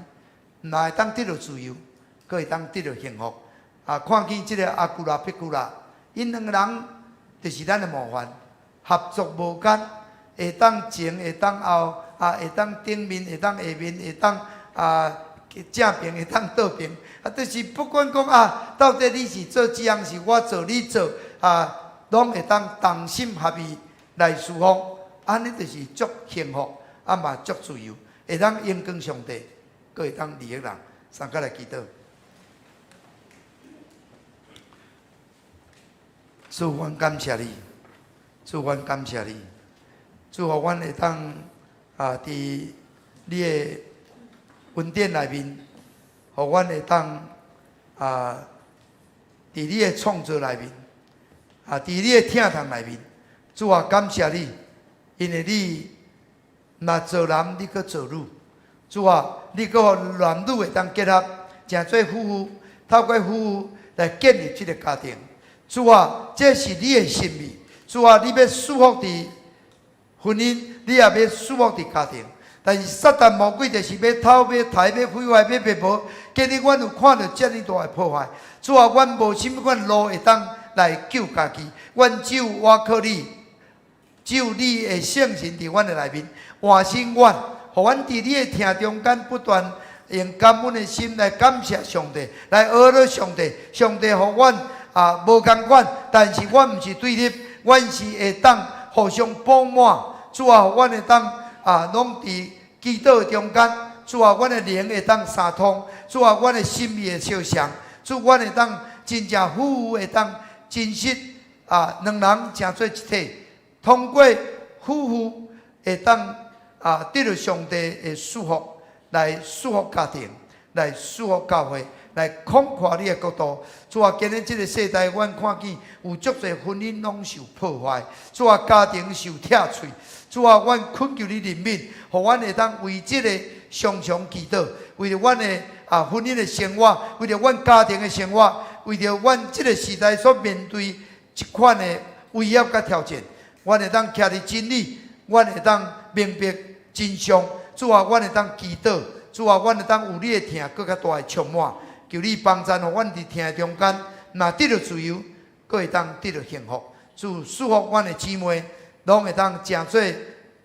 毋但會當得著自由，閣會當得著幸福。看見這个亞居拉、彼古拉，𪜶兩个人就是咱的模範，合作無間，會當前，會當後，會當頂面，會當下面，會當正爿，會當倒爿，就是不管講到底你是做這項，是我做你做，攏會當同心合意來侍奉。按呢就是足幸福，啊嘛足自由，會當榮光上帝，閣會當利益人。三個來祈禱。主，阮感謝你，主，阮感謝你，主，予阮會當啊，佇你的恩典內面，予阮會當啊，佇你的創造內面，啊，佇你的疼痛內面，主啊，感謝你，因為你若造男，你閣造女，主啊，你閣予男女會當結合，成做夫婦，透過夫婦來建立這個家庭。主啊，這是你的心意。主啊，你欲祝福佇婚姻，你也欲祝福佇家庭。但是撒旦魔鬼就是欲偷、欲刣、欲毀壞、欲滅無。今日阮有看著遮爾大的破壞。主啊，阮無啥物款路會當來救家己，阮只有倚靠你，只有你的聖神佇阮的內面喚醒阮，予阮佇你的疼中間不斷用感恩的心來感謝上帝，來學了上帝。上帝予阮啊無仝款，但是阮毋是對立，阮是會當互相補滿。主啊，予阮會當啊，攏佇祈禱中間，主啊，阮的靈會當相通，主啊，阮的心意會相像，主，阮會當真正夫婦會當真實啊，兩人成做一體，通過夫婦會當啊得著上帝的祝福，來祝福家庭，來祝福教會，來擴闊你的國度。主啊，今日這個世代，阮看見有足濟婚姻攏受破壞，主啊，家庭受拆碎。主啊，阮懇求你憐憫，予阮會當為這個常常祈禱，為著阮的啊婚姻的生活，為著阮家庭的生活，為著阮這個時代所面對這款的威脅佮挑戰，阮會當徛佇真理，阮會當明白真相。主啊，阮會當祈禱，主啊，阮會當有你的疼，閣較大的充滿。求你幫贊，予阮佇疼的中間，若得著自由，閣會當得著幸福。主祝福阮的姊妹，攏會當成做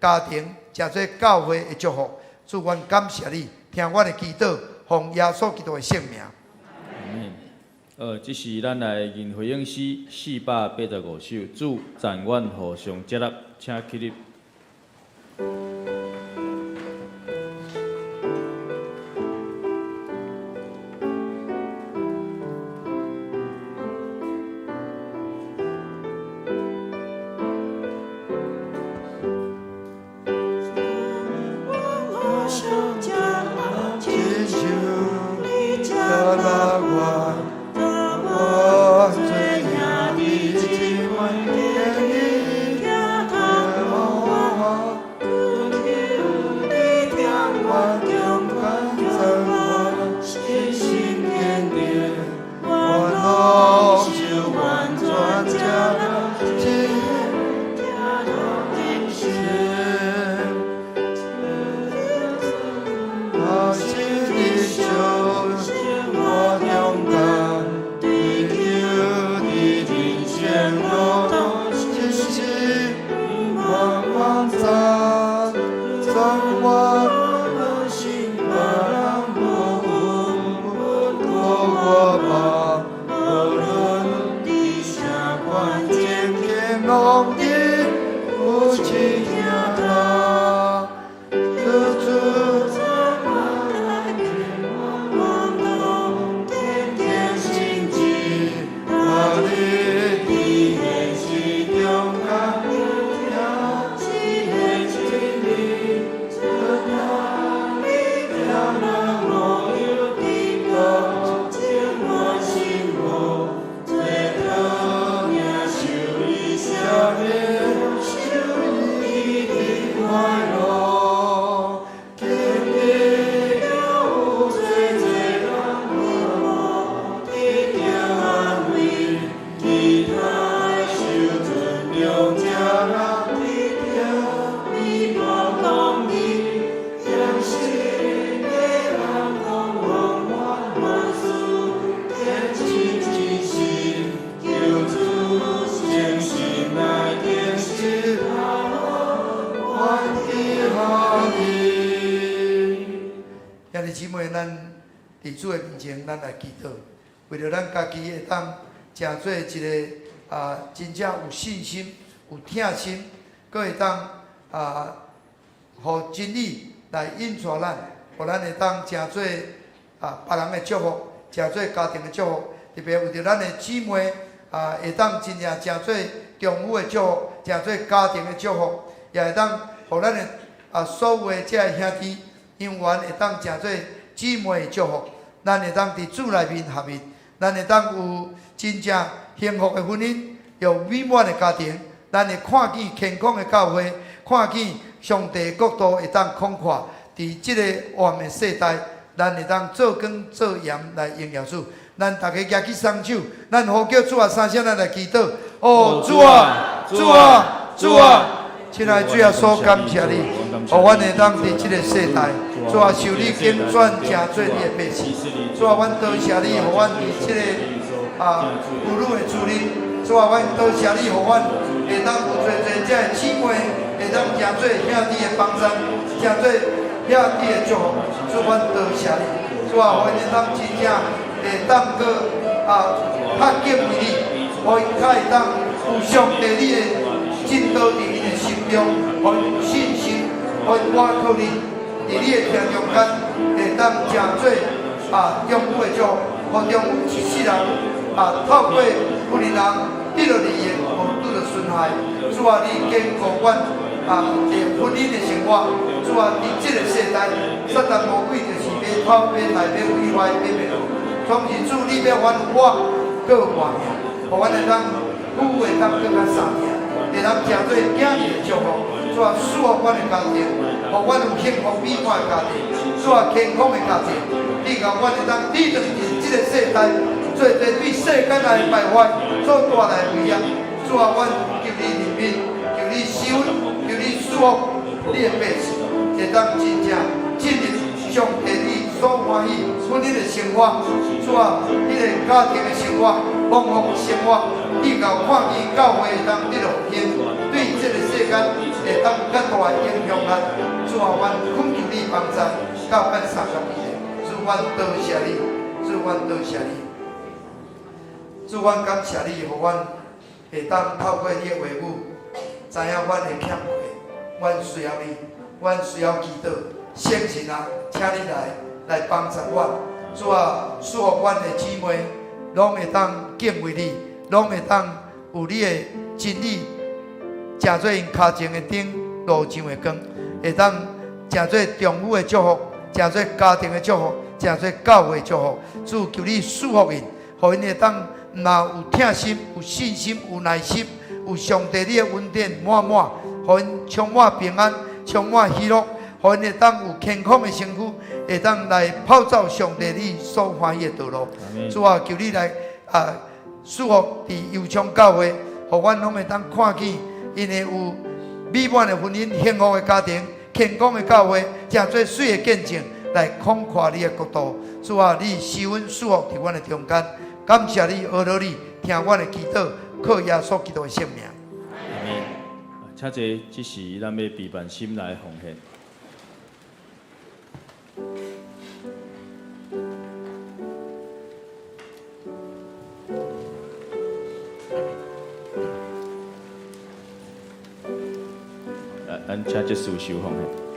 家庭，成做教會的祝福。主，阮感謝你，聽阮的祈禱，奉耶穌基督的聖名。這是咱來吟回應詩485首，主讚阮互相接納，請起立。兄弟姊妹，咱佇主的面前，咱來祈禱，為著咱家己會當成做一個啊，真正有信心、有疼心，閣會當啊，予真理來引帶咱，予咱會當成做啊別人的祝福，成做家庭的祝福。特別為著咱的姊妹啊，會當真正成做丈夫的祝福，成做家庭的祝福，也會當予咱的啊所有的這个兄弟姻緣會當成做姊妹的祝福。咱會當佇主內面合一，咱會當有真正幸福的婚姻，有美滿的家庭。咱會看見健康的教會，看見上帝國度會當擴闊，佇這個黑暗的世代，咱會當做光做鹽來榮耀主。咱逐家舉起雙手，咱呼叫主啊三聲，咱來祈禱。哦，主啊，主啊，主啊！親愛的主耶穌，感謝你，予阮會當佇這個世代，主啊，受你揀選，成做你的百姓。主啊，阮多謝你，予阮佇這个啊婦女的主日。主啊，阮多謝你，予阮會當有濟濟這个姊妹，會當成做兄弟的幫贊，成做兄弟的祝福。主，阮多謝你。主啊，予阮會當真正會當閣啊較敬畏你，予𪜶較會當有上帝你的真道佇𪜶的心中，予𪜶有信心，予𪜶倚靠你，佇你的聽中間會當成做啊丈夫的祝福，予丈夫一世人啊透過婦人得著利益，無拄著損害。主啊，你堅固阮啊的婚姻的生活。主啊，佇這个世代，撒旦魔鬼就是欲偷、欲害、欲毀壞、欲滅亡。總是主，你欲阮活，閣有活命，予阮會當夫會當閣較相疼，會當成做囝兒的祝福。主啊，賜福阮的家庭，予阮有幸福美滿的家庭。主啊，健康的家庭，以後阮會當抵擋佇這个世代，做這對世間來敗壞所帶來的威脅。主啊，阮求你憐憫，求你施恩，求你賜福你的百姓，會當真正進入上帝你所歡喜婚姻的生活。主啊，彼个家庭的生活，蒙福的生活，以後看見教會會當得到復興，對這個世間會當較大的影響力。主啊，阮懇求你幫助，到阮相佮彼个。主，阮多謝你，主，阮多謝你。主，阮感謝你，予阮會當透過你的話語，知影阮的欠缺，阮需要你，阮需要祈禱。聖神啊，請你來來幫助阮。主啊，賜福阮的姊妹，攏會當敬畏你，攏會當有你的真理，成做𪜶跤前的燈，路上的光，會當成做丈夫的祝福，成做家庭的祝福，成做教會的祝福。主，求你賜福𪜶，予𪜶會當毋但有疼心、有信心、有耐心、有上帝你的恩典滿滿，予𪜶充滿平安、充滿喜樂，予𪜶會當有健康的身軀，會當來跑走上帝你所歡喜的道路。主啊，求你來啊，賜福佇油昌教會，予阮攏會當看見，𪜶會有美滿的婚姻、幸福的家庭、健康的教會，成做媠的見證，來擴闊你的國度。主啊，你施恩賜福佇阮的中間，感謝你，阿羅你，聽阮的祈禱，靠耶穌基督的聖名。阿們。請坐，這時咱欲備辦心來奉獻。來，咱請這首收奉獻。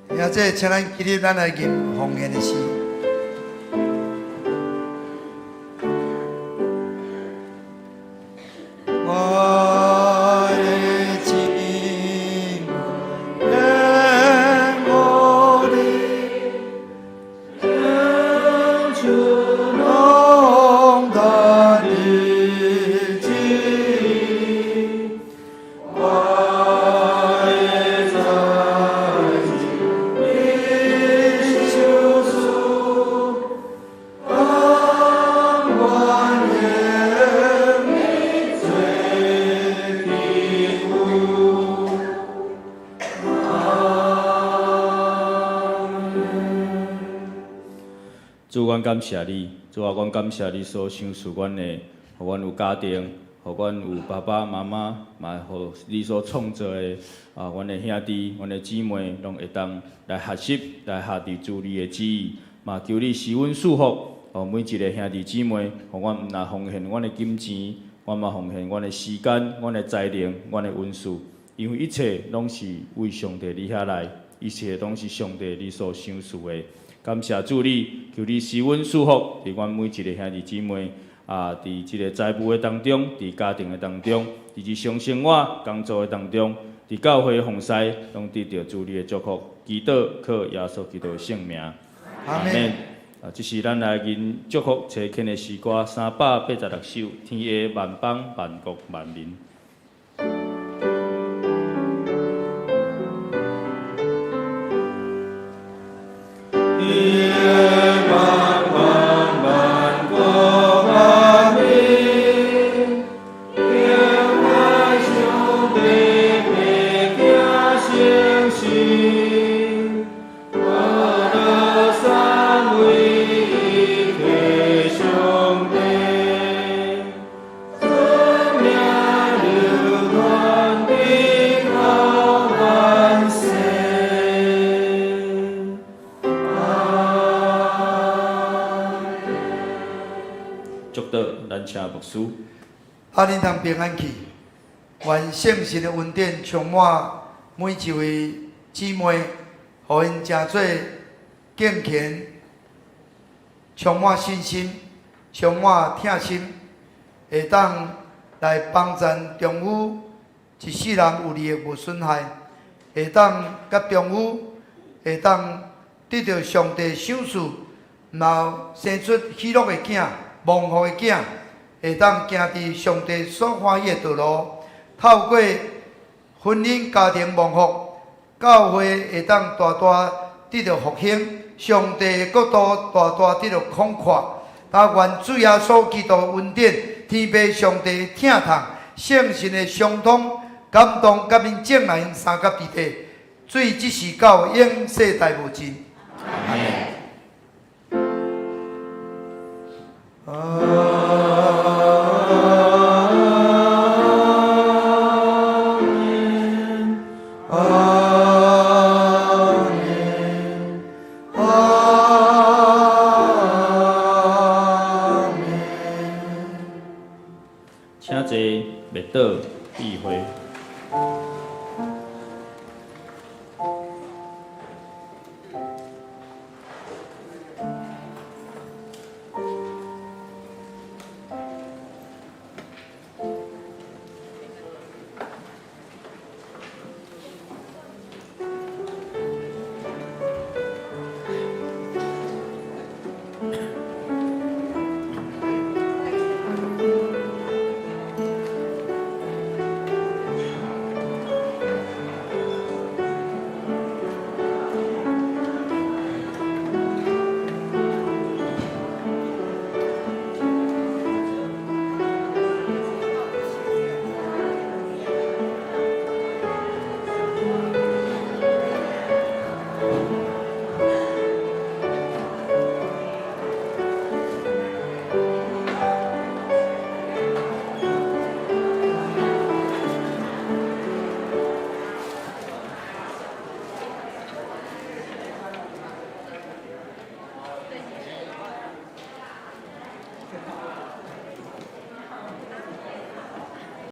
兄弟，請咱起立，咱來吟奉獻的詩。我的真愿我的主浓淡的真阮感謝你，主啊，阮感謝你所賞賜阮的，予阮有家庭，予阮有爸爸媽媽，嘛予你所創造的啊，阮的兄弟、阮的姊妹，攏會當來學習，來學佇主你的旨意，嘛求你賜阮賜福，予每一个兄弟姊妹，予阮毋但奉獻阮的金錢，阮嘛奉獻阮的時間、阮的才能、阮的恩賜，因為一切攏是為上帝你遐來，一切攏是上帝你所賞賜的。感謝主你，求你賜阮賜福，佇阮每一个兄弟姊妹啊，佇這个財務的當中，佇家庭的當中，佇日常生活工作的當中，佇教會的奉事，攏得著主你的祝福。祈禱靠耶穌基督的聖名，阿們。啊，這是咱來吟祝福齊獻的詩歌386首，天下萬邦萬國萬民。天下萬邦萬國萬民，敬拜上帝，白行誠實，歌讚唯一的上帝，尊名流傳直到萬世。阿們。祝禱，咱請牧師。阿恁通平安去，願聖神的恩典充滿每一位姊妹，予𪜶成做敬虔，充滿信心，充滿疼心，會當來幫贊丈夫一世人有利益無損害，會當佮丈夫會當得著上帝賞賜，然後生出喜樂的囝、蒙福的囝，會當行佇上帝所歡喜的道路，透過婚姻家庭蒙福，教會會當大大得著復興，上帝的國度大大得著廣闊。啊，願主耶穌基督的恩典、天父上帝的疼痛、聖神的相通、感動，佮恁眾人相佮佇底，對這時到永世代無盡。阿們。阿們，阿們，阿們。請坐，默禱，閉會。